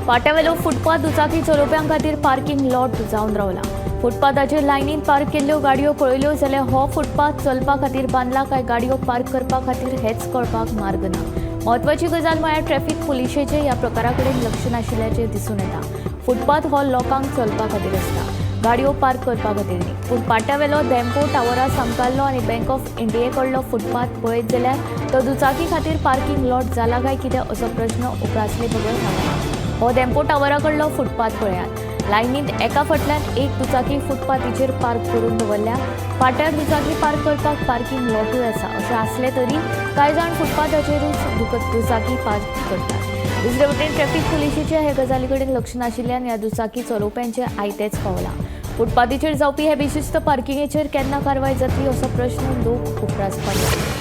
पाट्यावेलो footpath दुचाकी चलोवप्यां खातीर parking lot जावन रावला. फुटपाथाचेर लायनीन पार्क केल्ल्यो गाडयो पळयल्यो जाल्यार हो फुटपाथ चलपा खातीर बांदला काय गाडयो पार्क करपा खातीर हेच कळपाक मार्ग ना. म्हत्वाची गजाल म्हळ्यार ट्रॅफिक पुलिशेचें ह्या प्रकारा कडेन लक्ष नाशिल्ल्याचें दिसून येता. फुटपाथ हो लोकांक चलपा खातीर आसता, गाडयो पार्क करपा खातीर न्ही. पूण पाट्यावेलो धेंपो टावरा सामकारलो आनी बँक ऑफ इंडिये कडलो फुटपाथ पळयत जाल्यार तो दुचाकी खातीर पार्किंग लॉट जाला काय कितें असो प्रश्न उप्रासले बगर रावना. हो धेंपो टावरा कडलो फुटपाथ पळयात. लायनींत एका फाटल्यान एक दुचाकी फुटपाथीचेर पार्क करून दवरल्या. पाट्यार दुचाकी पार्क करपाक पार्किंग लॉटूय आसा. अशें आसलें तरी कांय जाण फुटपाथाचेरूच दुचाकी पार्क करतात. दुसरे वटेन ट्रॅफिक पुलिशेचें हे गजाली कडेन लक्ष नाशिल्ल्यान ह्या दुचाकी चलोवप्यांचें आयतेंच पावलां. फुटपाथीचेर जावपी हे बेशिस्त पार्किंगेचेर केन्ना कारवाय जातली असो प्रश्न लोक उप्रासपाक लागले.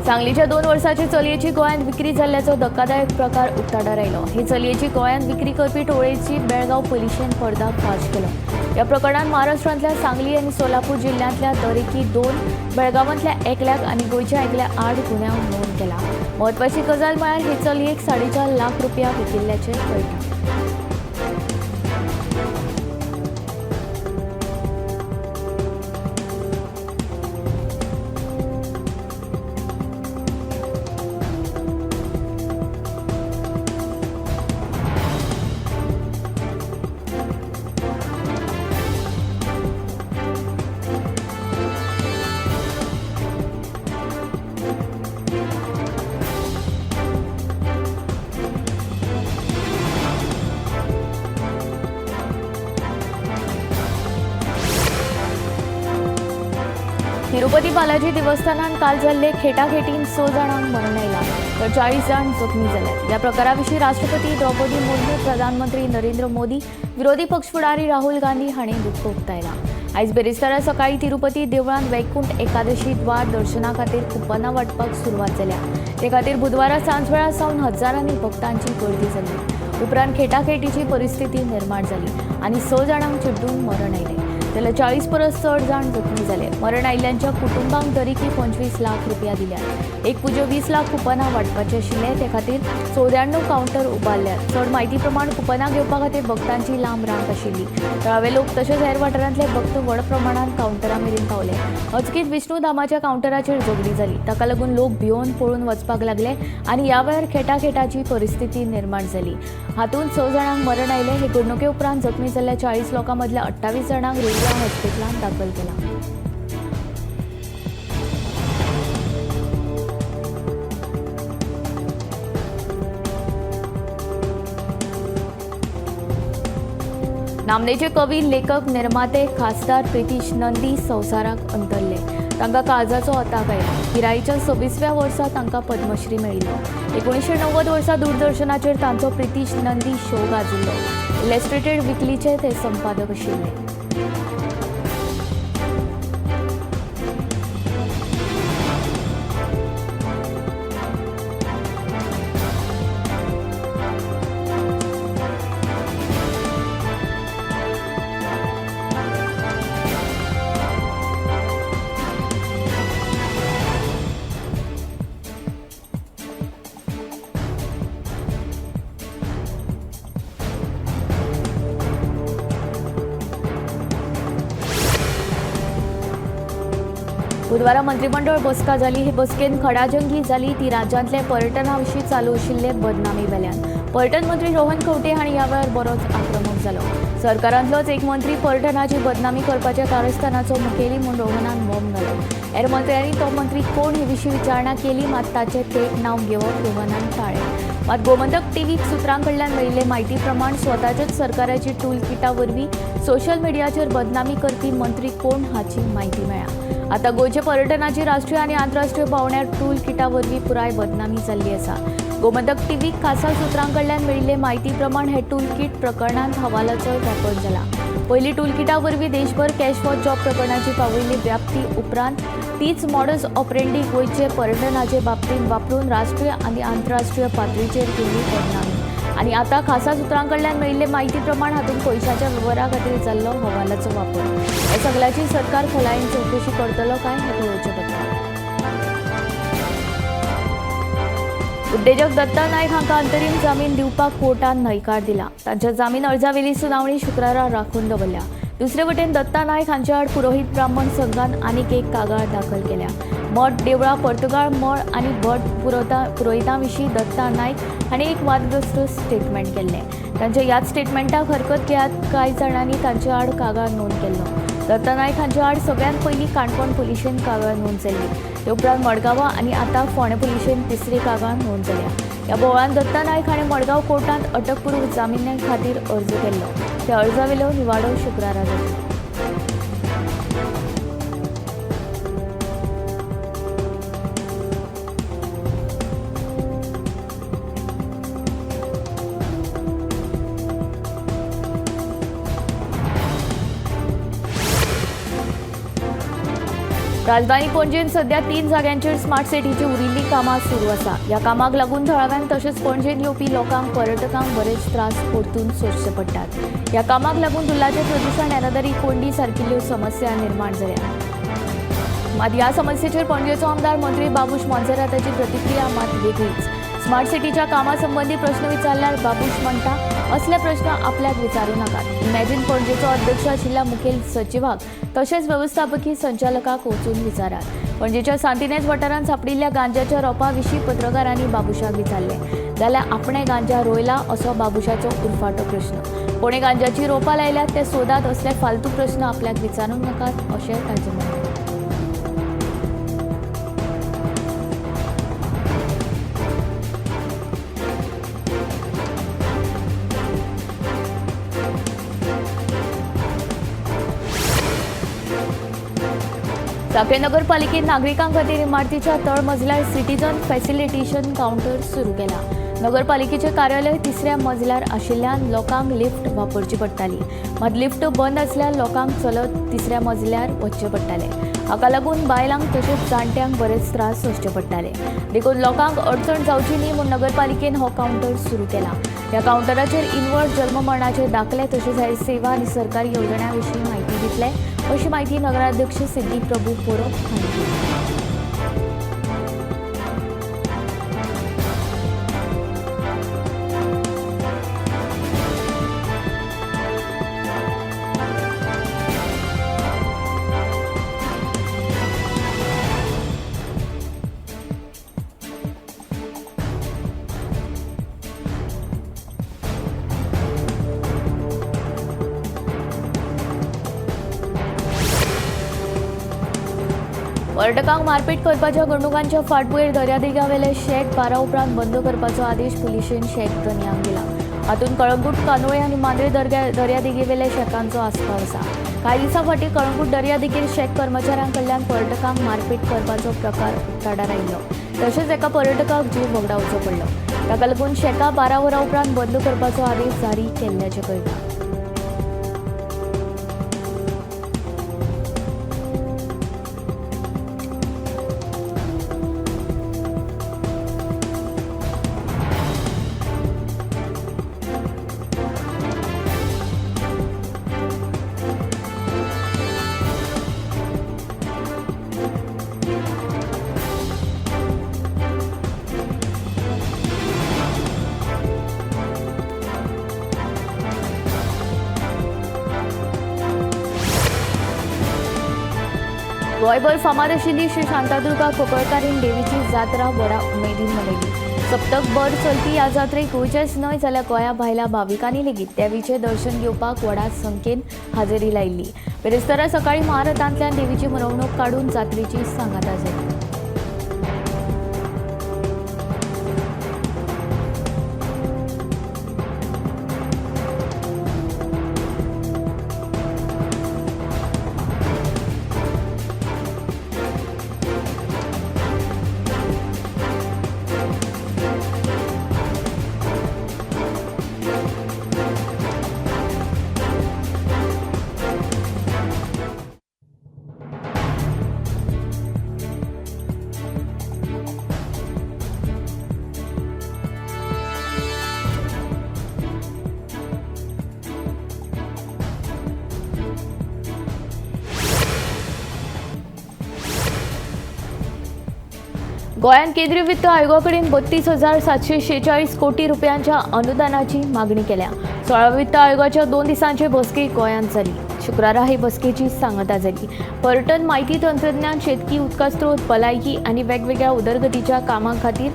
सांगलीच्या 2 वर्सांचे चलयेची गोंयांत विक्री जाल्ल्याचो धक्कादायक प्रकार उक्ताडार आयलो. ही चलयेची गोंयांत विक्री करपी टोळयेची बेळगांव पुलिशेन पर्दाफाश केलो. ह्या प्रकरणांत महाराष्ट्रांतल्या सांगली आनी सोलापूर जिल्ल्यांतल्या दरेकी 2, बेळगांवांतल्या 1 आनी गोंयच्या 1 आड गुन्यांव नोंद केला. म्हत्वाची गजाल म्हळ्यार ही चलयेक 4.5 लाख रुपया विकिल्ल्याचें कळटा. तिरुपती बालाजी देवस्थानान काल जाल्ले खेटाखेटीन 6 जाणांक मरण आयलां तर 40 जाण जखमी जाल्यात. ह्या प्रकारा विशीं राष्ट्रपती द्रौपदी मुर्मू, प्रधानमंत्री नरेंद्र मोदी, विरोधी पक्ष फुडारी राहुल गांधी हांणी दुख्ख उक्तायलां. आयज बेरेस्तारा सकाळीं तिरुपती देवळांत वैकुंठ एकादशी द्वार दर्शना खातीर कुपनां वांटपाक सुरवात जाल्या. ते खातीर बुधवारा सांजवेळा सावन हजारांनी भक्तांची गर्दी जाल्ली. उपरांत खेटाखेटीची परिस्थिती निर्माण जाली आनी 6 जाणांक चिड्डून मरण आयलें जाल्यार 40 परस चड जाण जखमी जाले. मरण आयिल्ल्यांच्या कुटुंबांक दरेकी 25 लाख रुपया दिल्यात. 1.20 लाख कुपनां वांटपाचें आशिल्लें. ते खातीर 94 कावंटर उबारल्यात. चड म्हायती प्रमाण कुपनां घेवपा खातीर भक्तांची लांब रांक आशिल्ली. थळावे लोक तशेंच हेर वाठारांतले भक्त व्हड प्रमाणांत कावंटरा मेरेन पावले. अचकीत विष्णुधामाच्या कावंटराचेर झगडी जाली. ताका लागून लोक भियोवन पळून वचपाक लागले आनी ह्या वेळार खेटाखेटाची परिस्थिती निर्माण जाली. हातूंत 6 जाणांक मरण आयलें. हे घडणुके उपरांत जखमी जाल्ल्या 40 लोकां मदल्या 28 जाणांक रुईया हॉस्पिटलांत दाखल केला. नामनेचे कवी, लेखक, निर्माते खासदार प्रितीश नंदी संवसाराक अंतरले. तांकां काळजाचो अताक आयला. पिरायेच्या 26व्या वर्सा तांकां पद्मश्री मेळिल्लो. 1990 वर्सा दूरदर्शनाचेर तांचो प्रितीश नंदी शो गाजिल्लो. इलस्ट्रेटेड विकलीचे ते संपादक आशिल्ले. बुधवारा मंत्रिमंडळ बसका जाली. ही बसकेन खडाजंगी जाली ती राज्यांतले पर्यटना विशीं चालू आशिल्ले बदनामी वेल्यान. पर्यटन मंत्री रोहन खंवटे हांणी ह्या वेळार बरोच आक्रमक जालो. सरकारांतलोच एक मंत्री पर्यटनाची बदनामी करपाच्या कारस्थानाचो मुखेली म्हूण रोहनान बॉम्ब घालो. हेर मंत्र्यांनी तो मंत्री कोण हे विशीं विचारणा केली, मात ताचें थेट नांव घेवप रोहनान टाळ्ळें. मात गोमंतक टीव्हीक सुत्रां कडल्यान मेळिल्ले म्हायती प्रमाण स्वताच्याच सरकाराची टूल किटा वरवीं सोशल मिडियाचेर बदनामी करपी मंत्री कोण हाची म्हायती मेळ्ळ्या. आतां गोंयचे पर्यटनाची राष्ट्रीय आनी आंतरराष्ट्रीय पावंड्यार टूल किटा वरवीं पुराय बदनामी जाल्ली आसा. गोमंतक टीव्हीक खासा सुत्रां कडल्यान मेळिल्ले म्हायती प्रमाण हे टूल किट प्रकरणांत हवालाचोय वापर जाला. पयलीं टूल किटा वरवीं देशभर कॅश फॉर जॉब प्रकरणाची पावयिल्ली व्याप्ती उपरांत तीच मॉडस ऑपरेंडी गोंयचे पर्यटनाचे बाबतींत वापरून राष्ट्रीय आनी आंतरराष्ट्रीय पातळीचेर केल्ली बदनामी आनी आतां खासा सुत्रां कडल्यान मेळिल्ले म्हायती प्रमाण हातूंत पयशाच्या वेव्हारा खातीर जाल्लो हवालाचो वापर. ह्या सगळ्याची सरकार खोलायेन चवकशी करतलो काय हें पळोवचें पडटलें. उद्देजक दत्ता नायक हांकां अंतरीम जामीन दिवपाक कोर्टान न्हयकार दिला. तांच्या जामीन अर्जावेली सुनावणी शुक्रारा राखून दवरल्या. दुसरे वटेन दत्ता नायक हांचे आड पुरोहीत ब्राह्मण संघान आनीक एक कागाळ दाखल केल्या. मठ देवळां पर्तगाळ मळ आनी भट पुरोहितां विशीं दत्ता नायक हांणी एक वादग्रस्त स्टेटमेंट केल्लें. तांच्या ह्याच स्टेटमेंटाक हरकत घेयात कांय जाणांनी तांचे आड कागाळ नोंद केल्लो. दत्ता नायक हांचे आड सगळ्यांत पयलीं काणकोण पुलिशेन कागाळ नोंद जाल्ली. ते उपरांत मडगांवां आनी आतां फोंडें पुलिशेन तिसरी कागाळ नोंद जाल्या. ह्या बोवाळांत दत्ता नायक हाणें मडगांव कोर्टांत अटकपूर्व जामिना खातीर अर्ज केल्लो. त्या अर्जावेलो निवाडो शुक्रारा जातलो. राजधानी पणजेन सध्या 3 जाग्यांचेर स्मार्ट सिटीची उरिल्ली कामां सुरू आसा. ह्या कामाक लागून थळाव्यांक तशेंच पणजेन येवपी लोकांक पर्यटकांक बरेच त्रास परतून सोंसचे पडटात. ह्या कामाक लागून धुल्लाचें प्रदूशण, येरादारी कोंडी सारकिल्ल्यो समस्या निर्माण जाल्या. मात ह्या समस्येचेर पणजेचो आमदार मंत्री बाबूश मोन्सेराताची प्रतिक्रिया मात वेगळीच. स्मार्ट सिटीच्या कामा संबंदी प्रश्न विचारल्यार बाबूश म्हणटा, असले प्रश्न आपल्याक विचारू नाकात. इमॅजिन पणजेचो अध्यक्ष आशिल्ल्या मुखेल सचिवाक तशेंच वेवस्थापकी संचालकाक वचून विचारात. पणजेच्या सांतिनेज वाठारांत सांपडिल्ल्या गांजाच्या रोपा विशीं पत्रकारांनी बाबूशाक विचारलें जाल्यार आपणें गांजा रोयला असो बाबूशाचो उरफाटो प्रश्न. कोणें गांजाची रोपां लायल्यात ते सोदात असले फालतू प्रश्न आपल्याक विचारूंक नाकात अशें ताचें म्हणणें. साखळे नगरपालिकेन नागरिकां खातीर इमारतीच्या तळमजल्यार सिटीजन फॅसिलिटेशन कावंटर सुरू केला. नगरपालिकेचें कार्यालय तिसऱ्या मजल्यार आशिल्ल्यान लोकांक लिफ्ट वापरची पडटाली. मात लिफ्ट बंद आसल्यार लोकांक चलत तिसऱ्या मजल्यार वचचें पडटालें. हाका लागून बायलांक तशेंच जाणट्यांक बरेच त्रास सोंसचे पडटाले. देखून लोकांक अडचण जावची न्ही म्हूण नगरपालिकेन हो कावंटर सुरू केला. ह्या कावंटराचेर इनवर्ड जल्ममरणाचे दाखले तशेंच हेर सेवा आनी सरकारी येवजण्यां विशीं म्हायती दितले अशी माहिती नगराध्यक्ष सिद्धी प्रभू पोरोब हांणी दिली. पर्यटकांक मारपेट करपाच्या घडणुकांच्या फाटभुंयेर दर्यादेगावेले शॅक 12 उपरांत बंद करपाचो आदेश पुलिशेन शॅक धनयांक दिला. हातूंत कळंगूट, कांदोळे आनी मांद्रे दर्यादेगेवेल्या शॅकांचो आस्पाव आसा. कांय दिसां फाटीं कळंगूट दर्यादेगेर शॅक कर्मचाऱ्यां कडल्यान पर्यटकांक मारपेट करपाचो प्रकार उक्ताडार आयिल्लो. तशेंच एका पर्यटकाक जीव वगडावचो पडलो. ताका लागून शॅकां 12 वरां उपरांत बंद करपाचो आदेश जारी केल्ल्याचें कळटा. गोंयभर फामाद आशिल्ली श्री शांतादुर्गा कोपरकारीण देवीची जात्रा व्हडा उमेदीन मनयली. सप्तकभर चलपी ह्या जात्रेक गोंयचेच न्हय जाल्यार गोंया भायल्या भाविकांनी लेगीत देवीचें दर्शन घेवपाक व्हडा संख्येन हाजेरी लायिल्ली. बिरेस्तारा सकाळीं महारथांतल्यान देवीची मिरवणूक काडून जात्रेची सांगाता जाली. गोंयांत केंद्रीय वित्त आयोगा कडेन 32,746 कोटी रुपयांच्या अनुदानाची मागणी केल्या. 16व्या वित्त आयोगाच्या 2 दिसांचे बसकेक गोंयांत जाली. शुक्रारा हे बसकेची सांगता जाली. पर्यटन, माहिती तंत्रज्ञान, शेतकी, उदका स्रोत, भलायकी आनी वेगवेगळ्या उदरगतीच्या कामां खातीर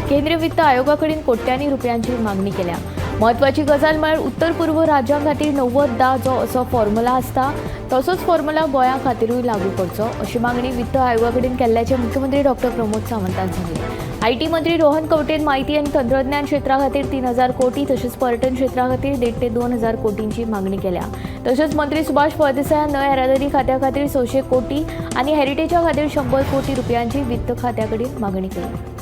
केंद्रीय वित्त आयोगा कडेन कोट्यांनी रुपयांची मागणी केल्या. म्हत्वाची गजाल म्हळ्यार उत्तर पूर्व राज्यां खातीर 90-10 जो असो फॉर्म्युला आसता तसोच फॉर्म्युला गोंया खातीरूय लागू करचो अशी मागणी वित्त आयोगा कडेन केल्ल्याचें मुख्यमंत्री डॉक्टर प्रमोद सावंतान सांगलें. IT मंत्री रोहन खंवटेन माहिती आनी तंत्रज्ञान क्षेत्रा खातीर 3,000 कोटी तशेंच पर्यटन क्षेत्रा खातीर 1.5 ते 2,000 कोटींची मागणी केल्या. तशेंच मंत्री सुभाष फळदेसायान न्हंय येरादारी खात्या खातीर 600 कोटी आनी हेरिटेजा खातीर 100 कोटी रुपयांची वित्त खात्या कडेन मागणी केली.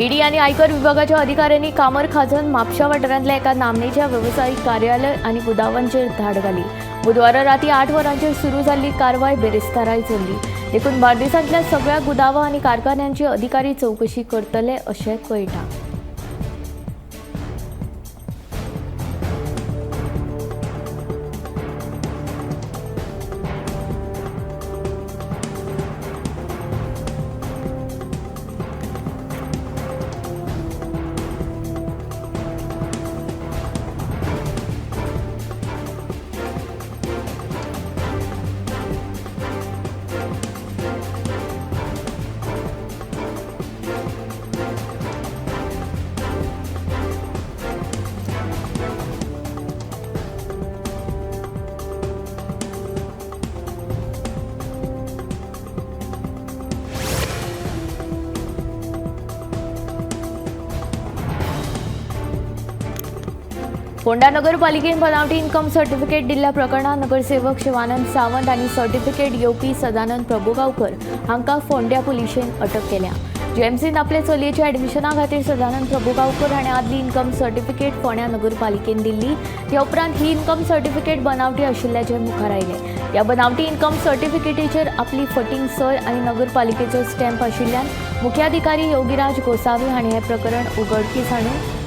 ईडी आनी आयकर विभागाच्या अधिकाऱ्यांनी कामर खाजन म्हापशा वाठारांतल्या एका नामनेच्या वेवसायीक कार्यालय आनी गुदावांचेर धाड घाली. बुधवारा राती 8 वरांचेर सुरू जाल्ली कारवाय बेरेस्ताराय चल्ली. देखून बार्देसांतल्या सगळ्या गुदावां आनी कारखान्यांची अधिकारी चवकशी करतले अशें कळटा. फोंडा नगरपालिकेन बनावटी इन्कम सर्टिफिकेट दिल्ल्या प्रकरणात नगरसेवक शिवानंद सावंत आनी सर्टिफिकेट घेवपी सदानंद प्रभुगांवकर हांकां फोंड्या पुलिशेन अटक केल्या. जीएमसीन आपले चलयेच्या एडमिशना खातीर सदानंद प्रभुगांवकर हाणें आदली इन्कम सर्टिफिकेट फोंड्या नगरपालिकेन दिल्ली. त्या उपरांत ही इन्कम सर्टिफिकेट बनावटी आशिल्ल्याचें मुखार आयलें. ह्या बनावटी इन्कम सर्टिफिकेटीचेर आपली फटींग सय आनी नगरपालिकेचो स्टॅम्प आशिल्ल्यान मुख्याधिकारी योगीराज गोसावी हाणें हें प्रकरण उघडकीस हाडून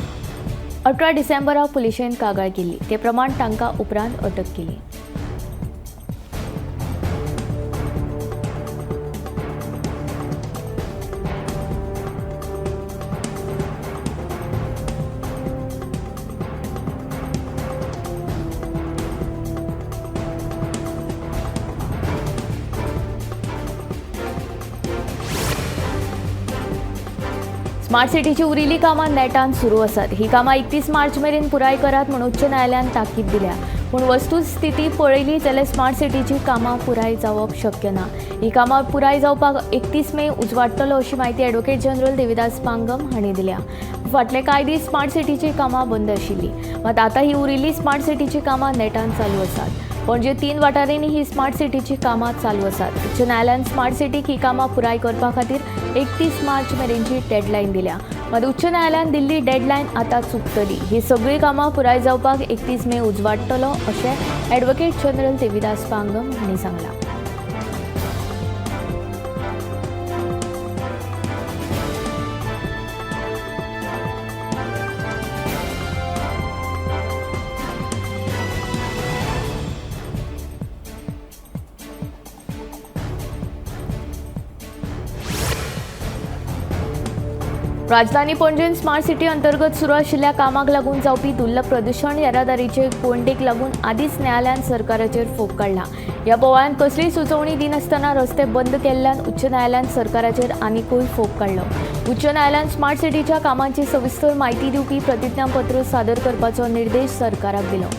18 डिसेंबराक पुलिशेन कागाळ केली. ते प्रमाण तांकां उपरांत अटक केली. स्मार्ट सिटीची उरिल्ली कामां नेटान सुरू आसात. ही कामां 31 मार्च मेरेन पुराय करात म्हूण उच्च न्यायालयान ताकीद दिल्या. पूण वस्तुस्थिती पळयली जाल्यार स्मार्ट सिटीची कामां पुराय जावप शक्य ना. ही कामां पुराय जावपाक 31 मे उजवाडटलो अशी म्हायती ॲडव्होकेट जनरल देविदास पांगम हांणी दिल्या. फाटले कांय दीस स्मार्ट सिटीची कामां बंद आशिल्ली, मात आतां ही उरिल्ली स्मार्ट सिटीची कामां नेटान चालू आसात. पणजे 3 वाठारांनी ही स्मार्ट सिटीची कामां चालू आसात. उच्च न्यायालयान स्मार्ट सिटीक ही कामां पुराय करपा खातीर 31 मार्च मेरेनची डेडलायन दिल्या. मात उच्च न्यायालयान दिल्ली डेडलायन आतां चुकतली. ही सगळीं कामां पुराय जावपाक 31 मे उजवाडटलो अशें ॲडव्होकेट जनरल देविदास पांगम हांणी सांगलां. राजधानी पणजेन स्मार्ट सिटी अंतर्गत सुरू आशिल्ल्या कामाक लागून जावपी धुल्ल प्रदूशण येरादारीचे कोंडीक लागून आदींच न्यायालयान सरकाराचेर फोग काडला. ह्या बोवाळान कसलीय सुचोवणी दिनासतना रस्ते बंद केल्ल्यान उच्च न्यायालयान सरकाराचेर आनिकूय फोग काडलो. उच्च न्यायालयान स्मार्ट सिटीच्या कामांची सविस्तर म्हायती दिवपी प्रतिज्ञापत्र सादर करपाचो निर्देश सरकाराक दिलो.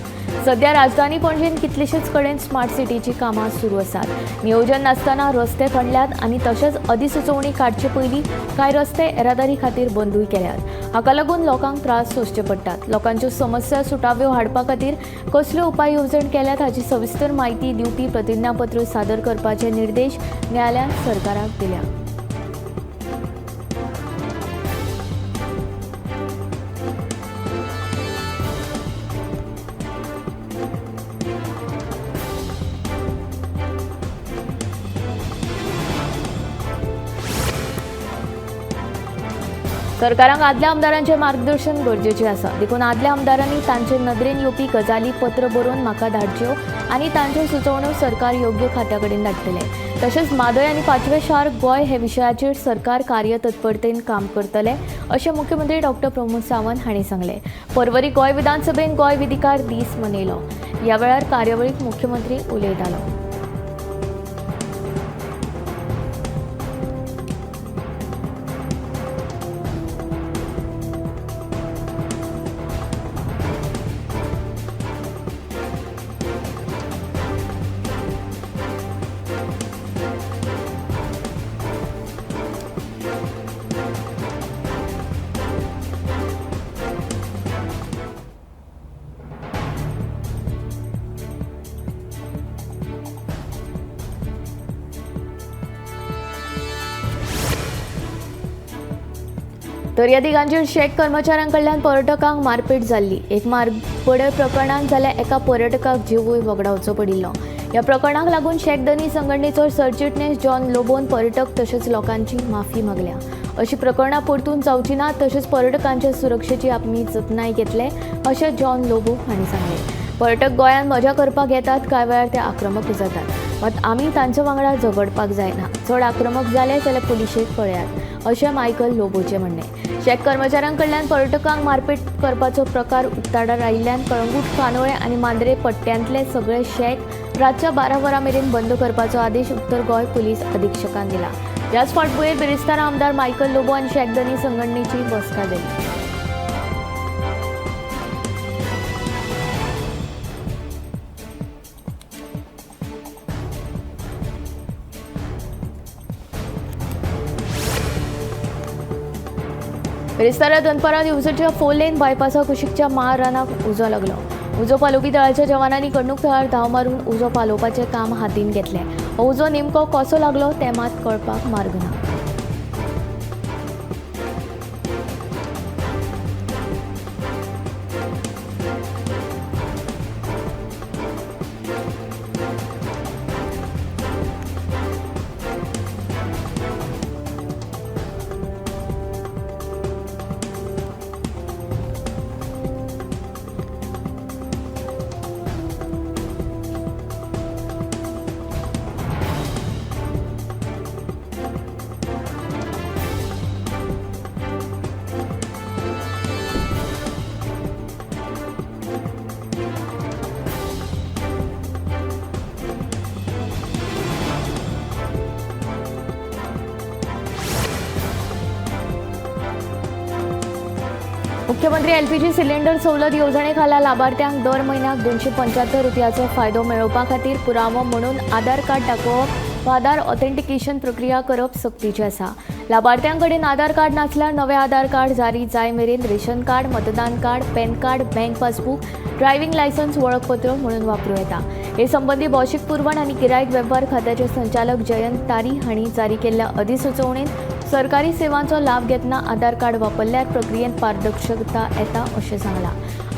सध्या राजधानी पणजेन कितलेशेच कडेन स्मार्ट सिटीची कामां सुरू आसात. नियोजन नासतना रस्ते खणल्यात आनी तशेंच अधिसुचोवणी काडचे पयलीं कांय रस्ते येरादारी खातीर बंदूय केल्यात. हाका लागून लोकांक त्रास सोंसचे पडटात. लोकांच्यो समस्या सुटाव्यो हाडपा खातीर कसल्यो उपाय येवजण केल्यात हाची सविस्तर म्हायती दिवपी प्रतिज्ञापत्र सादर करपाचे निर्देश न्यायालयान सरकाराक दिल्या. सरकारांक आदल्या आमदारांचें मार्गदर्शन गरजेचें आसा, देखून आदल्या आमदारांनी तांचे नदरेन येवपी गजाली पत्र बरोवन म्हाका धाडच्यो आनी तांच्यो सुचोवण्यो सरकार योग्य खात्या कडेन धाडटले। तशेंच म्हादय आनी पांचवें शार गोंय हे विशयाचेर सरकार कार्यतत्परतेन काम करतले अशें मुख्यमंत्री डॉक्टर प्रमोद सावंत हांणी सांगलें। पर्वरी गोंय विधानसभेन गोंय विधिकार दीस मनयलो। ह्या वेळार कार्यावळीक मुख्यमंत्री उलयतालो। दर्यादेगांचेर शेक कर्मचाऱ्यांकडल्यान पर्यटकांक मारपेट जाल्ली। एक मारपेट प्रकरणांत जाल्यार एका पर्यटकाक जिवूय वगडावचो पडिल्लो। ह्या प्रकरणाक लागून शेक धनी संघटनेचो सरचिटणीस जॉन लोबोन पर्यटक तशेंच लोकांची माफी मागल्या। अशी प्रकरणां परतून जावची ना तशेंच पर्यटकांच्या सुरक्षेची आमी जतनाय घेतले अशें जॉन लोबो हांणी सांगलें। पर्यटक गोंयांत मजा करपाक येतात, कांय वेळार ते आक्रमक जातात, मात आमी तांच्या वांगडा झगडपाक जायना। चड आक्रमक जाले जाल्यार पुलिशेक कळयात अशें मायकल लोबोचें म्हणणें। शेक कर्मचाऱ्यांकडल्यान पर्यटकांक मारपेट करपाचो प्रकार उक्ताडार आयिल्ल्यान कळंगूट, कानोळे आनी मांद्रे पट्ट्यांतले सगळे शेक रातच्या 12 वरां मेरेन बंद करपाचो आदेश उत्तर गोंय पुलीस अधिक्षकान दिला। ह्याच फाटभुंयेर बिरेस्तारा आमदार मायकल लोबो आनी शेक धनी संघटनेची बसका जाली। बिरेस्तारा दनपारां दिवचलच्या 4 लेन बायपासा कुशीकच्या माळ रानाक उजो लागलो। उजो पालोवपी दळाच्या जवानांनी घडणूक थळार धांव मारून उजो पालोवपाचें काम हातीन घेतलें। हो उजो नेमको कसो लागलो तें मात कळपाक मार्ग ना। मुख्यमंत्री एलपीजी सिलिंडर सवलत येवजणे खाला लाभार्थ्यांक दर म्हयन्याक 275 रुपयाचो फायदो मेळोवपा खातीर पुरावो म्हणून आधार कार्ड दाखोवप वा आधार ऑथेंटिकेशन प्रक्रिया करप सक्तीचें आसा। लाभार्थ्यां कडेन आधार कार्ड नासल्यार नवें आधार कार्ड जारी जाय मेरेन रेशन कार्ड, मतदान card, PAN card, bank passbook, driving licence वळखपत्र म्हणून वापरूं येता। हे संबंदी भौशीक पुरवण आनी गिरायक वेव्हार खात्याचे संचालक जयंत तारी हांणी जारी केल्ल्या अधिसुचोवणेंत सरकारी सेवांचो लाभ घेतना आधार कार्ड वापरल्यार प्रक्रियेंत पारदर्शकता येता अशें सांगलां।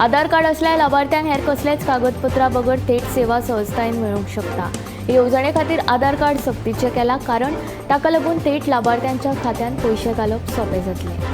आधार कार्ड असल्यार लाभार्थ्यांक हेर कसलेच कागदपत्रां बगर थेट सेवा सहजतायेन मेळूंक शकता। हे येवजणे खातीर आधार कार्ड सक्तीचें केलां कारण ताका लागून थेट लाभार्थ्यांच्या खात्यांत पयशे घालप सोंपें जातलें।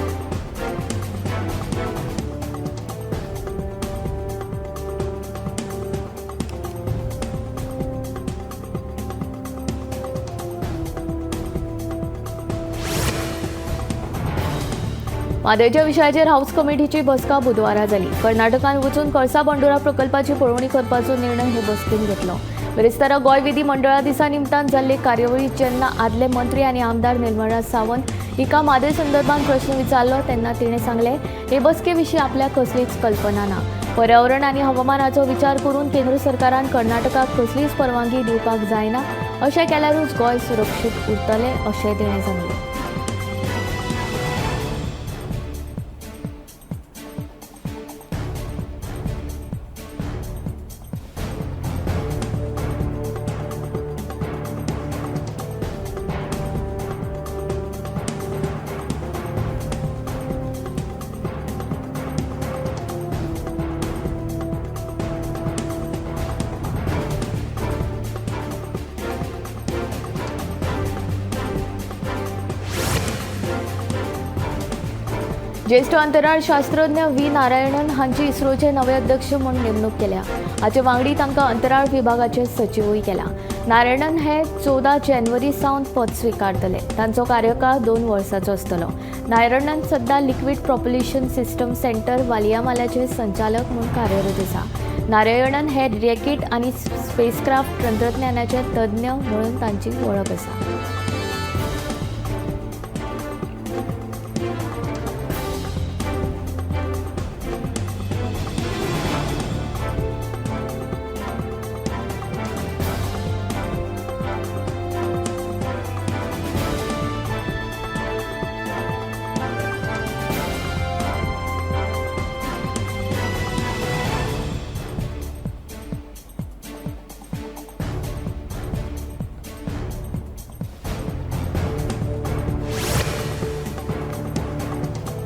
म्हादयच्या विशयाचेर हाऊस कमिटीची बसका बुधवारा जाली। कर्नाटकांत वचून कळसा बंडोरा प्रकल्पाची पळोवणी करपाचो निर्णय हे बसकेन घेतलो। बिरेस्तारा गोंय विधी मंडळा दिसा निमतान जाल्ले कार्यावळीत जेन्ना आदले मंत्री आनी आमदार निर्मला सावंत हिका म्हादय संदर्भात प्रश्न विचारलो तेन्ना तिणें सांगलें, हे बसके विशीं आपल्याक कसलीच कल्पना ना। पर्यावरण आनी हवामानाचो विचार करून केंद्र सरकारान कर्नाटकाक कसलीच परवानगी दिवपाक जायना, अशें केल्यारूच गोंय सुरक्षीत उरतलें अशें तिणें सांगलें। ज्येष्ठ अंतराळ शास्त्रज्ञ व्ही नारायणन हांची इस्रोचे नवे अध्यक्ष म्हूण नेमणूक केल्या. हाचे वांगडी तांकां अंतराळ विभागाचे सचिवूय केला. नारायणन हे 14 जानेवारी सावन पद स्विकारतले. तांचो कार्यकाळ 2 वर्सांचो आसतलो. नारायणन सद्या लिक्विड प्रॉप्युलेशन सिस्टम सेंटर वालियामाल्याचे संचालक म्हूण कार्यरत आसा. नारायणन हे रॅकेट आनी स्पेसक्राफ्ट तंत्रज्ञानाचे तज्ञ म्हणून तांची वळख आसा.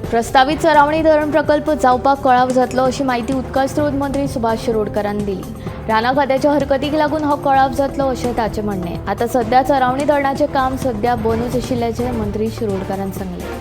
प्रस्तावित चरावणी धरण प्रकल्प जावपाक कळाव जातलो अशी माहिती उदका स्रोत मंत्री सुभाष शिरोडकरान दिली. राना खात्याच्या हरकतीक लागून हो कळाव जातलो अशें ताचें म्हणणें. आतां सद्या चरावणी धरणाचें काम सद्या बंदूच आशिल्ल्याचें मंत्री शिरोडकरान सांगलें.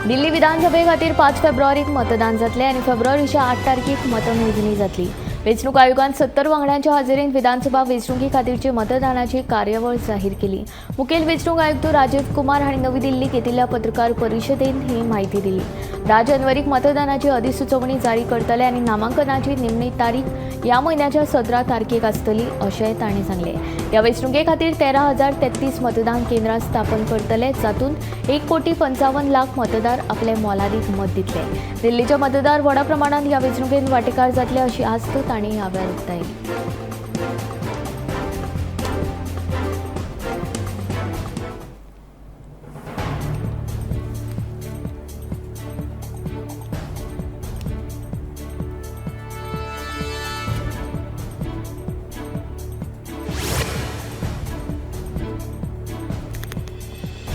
दिल्ली विधानसभे खातीर 5 फेब्रुवारीक मतदान जातलें आनी फेब्रुवारीच्या 8 तारखेक मतमेजणी जातली. वेंचणूक आयोगान 70 वांगड्यांच्या हाजेरीन विधानसभा वेंचणुके खातीरची मतदानाची कार्यावळ जाहीर केली. मुखेल वेंचणूक आयुक्त राजीव कुमार हांणी नवी दिल्लीक घेतिल्ल्या पत्रकार परिशदेंत ही म्हायती दिली. 10 जानेवारीक मतदानाची अधिसुचोवणी जारी करतले आनी नामांकनाची निमणी तारीख ह्या म्हयन्याच्या 17 तारखेक आसतली अशेंय तांणी सांगलें. ह्या वेंचणुके खातीर 13,033 मतदान केंद्रां स्थापन करतले, जातूंत 1,55,00,000 मतदार आपले मोलादीक मत दितले. दिल्लीचे मतदार व्हडा प्रमाणांत ह्या वेंचणुकेंत वांटेकार जातले अशी आस्त तांणी ह्या वेळार उक्तायली.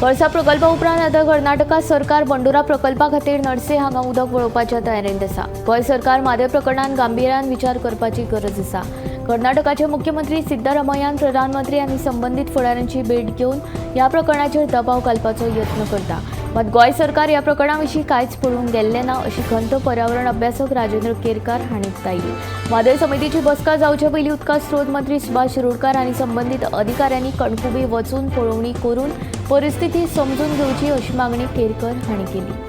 कळसा प्रकल्पा उपरांत आतां कर्नाटका सरकार बंडोरा प्रकल्पा खातीर नरसे हांगा उदक वळोवपाच्या तयारेंत आसा. गोंय सरकार म्हादय प्रकरणान गांभिर्यान विचार करपाची गरज आसा. कर्नाटकाचे मुख्यमंत्री सिद्धारमय्यान प्रधानमंत्री आनी संबंदीत फुडाऱ्यांची भेट घेवन ह्या प्रकरणाचेर दबाव घालपाचो यत्न करता. मात गोंय सरकार ह्या प्रकरणा विशीं कांयच पळोवंक गेल्लें ना अशी खंत पर्यावरण अभ्यासक राजेंद्र केरकार हांणी उक्तायली. म्हादय समितीची बसका जावचे पयलीं उदका स्रोत मंत्री सुभाष शिरोडकार आनी संबंदीत अधिकाऱ्यांनी कणकुबी वचून पळोवणी करून परिस्थिती समजून घेवची अशी मागणी केरकर हांणी केली.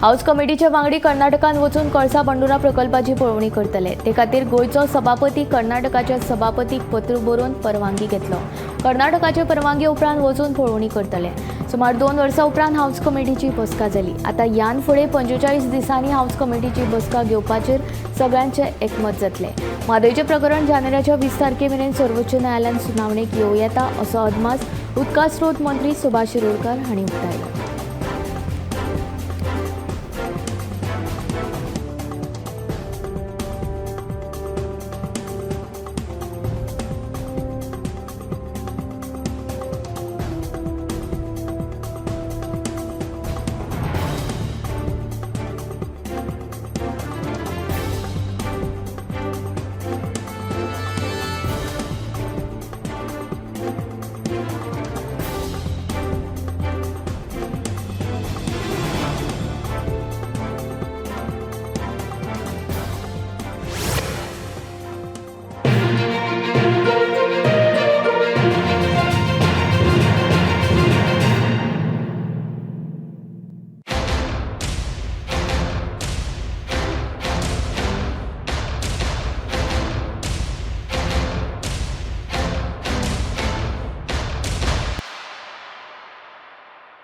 हाऊस कमिटीचे वांगडी कर्नाटकांत वचून कळसा बंडुरा प्रकल्पाची पळोवणी करतले. ते खातीर गोंयचो सभापती कर्नाटकाच्या सभापतीक पत्र बरोवन परवानगी घेतलो. कर्नाटकाचे परवानगे उपरांत वचून पळोवणी करतले. सुमार 2 वर्सां उपरांत हाऊस कमिटीची बसका जाली. आतां ह्यान फुडें 45 दिसांनी हाऊस कमिटीची बसका घेवपाचेर सगळ्यांचें एकमत जातलें. म्हादयचें प्रकरण जानेवारीच्या 20 तारखे मेरेन सर्वोच्च न्यायालयान सुनावणेक येवं येता असो अदमास उदका स्रोत मंत्री सुभाष शिरोडकर हांणी उक्तायलो.